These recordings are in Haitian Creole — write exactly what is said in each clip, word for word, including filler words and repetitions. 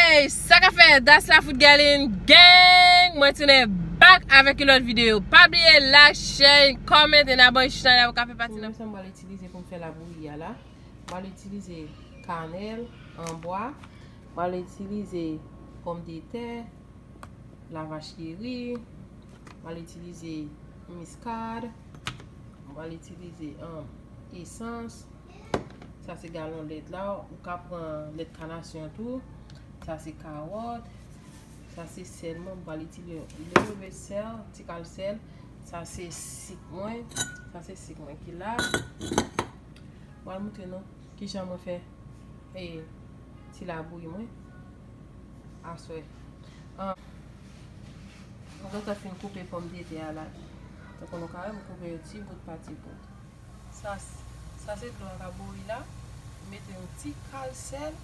Hey, sa k ap fèt? That's La Foot Gallin Gang. Mwen tounen back avèk yon lòt videyo. Pa bliye like, share, comment, and abone channel la pou ka fè pati nan. Sa m pral itilize pou m fè labouyi a la. M pral itilize kanèl an bwa. M pral itilize pòmdetè, lavach keri. M pral itilize miskad. M pral itilize, um, esans. Sa se galon lèt la. Ou ka pran lèt kanasyon tou. Sa se kawòt. Sa se sèl mwen. M pral itilize leve sèl, ti kal sèl. Sa se sik mwen. Sa se sik mwen ki la. M pral montre nou kijan mwen fè, e, ti labouyi mwen aswè. An, mwen gentan fin koupe pòmdetè a la. Tankou nou ka wè, m koupe yo ti bout pa ti bout. Sa, sa se dlo a k ap bouyi la. M mete yon ti kal sèl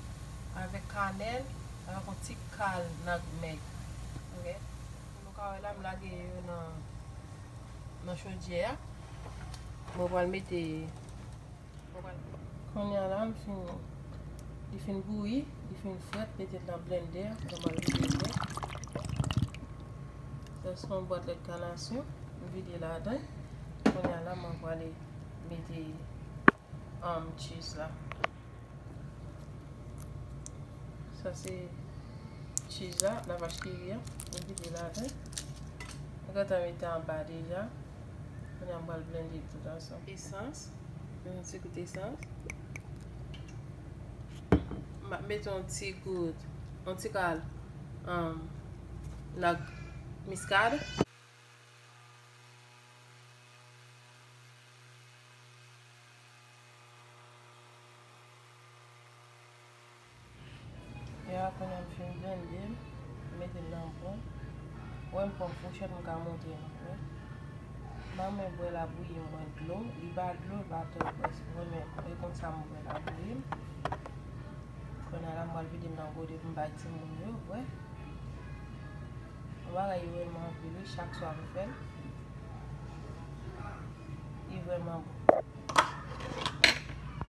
avèk kanèl, avèk yon ti kal nagmèg. Oke? Nou ka wè la, m lage yo nan, nan chodyè a. Mwen pral mete, mwen pral, kounye a la, m fin, li fin bouyi, li fin frèt, mete l nan blendè, mwen pral vide l nèt. Sa se yon bwat lèt kanasyon, m vide ladan. Kounye a la, mwen prale mete, um, cheese la. Sa se cheese la, lavach keri a. Mwen vide ladan. Mwen gentan mete anba deja. Kounye a m pral blende tout ansanm. Esans. Yon ti gout esans. M ap mete yon ti gout, yon ti kal, um, nag miskad. Ya, kounye a m fin blende l, m mete l nan bol. Wè, m pran fouchèt, m ka montre nou, wè. Ban mwen bwè labouyi mwen dlo, li pa dlo, li pa twò dlo, mwen, e konsa m bwè labouyi m. Kounye a la, m pral vide l nan gode pou m bay timoun yo bwè. Yon bagay ki vrèman anpil, wi, chak swa m fè l. Li vrèman bon.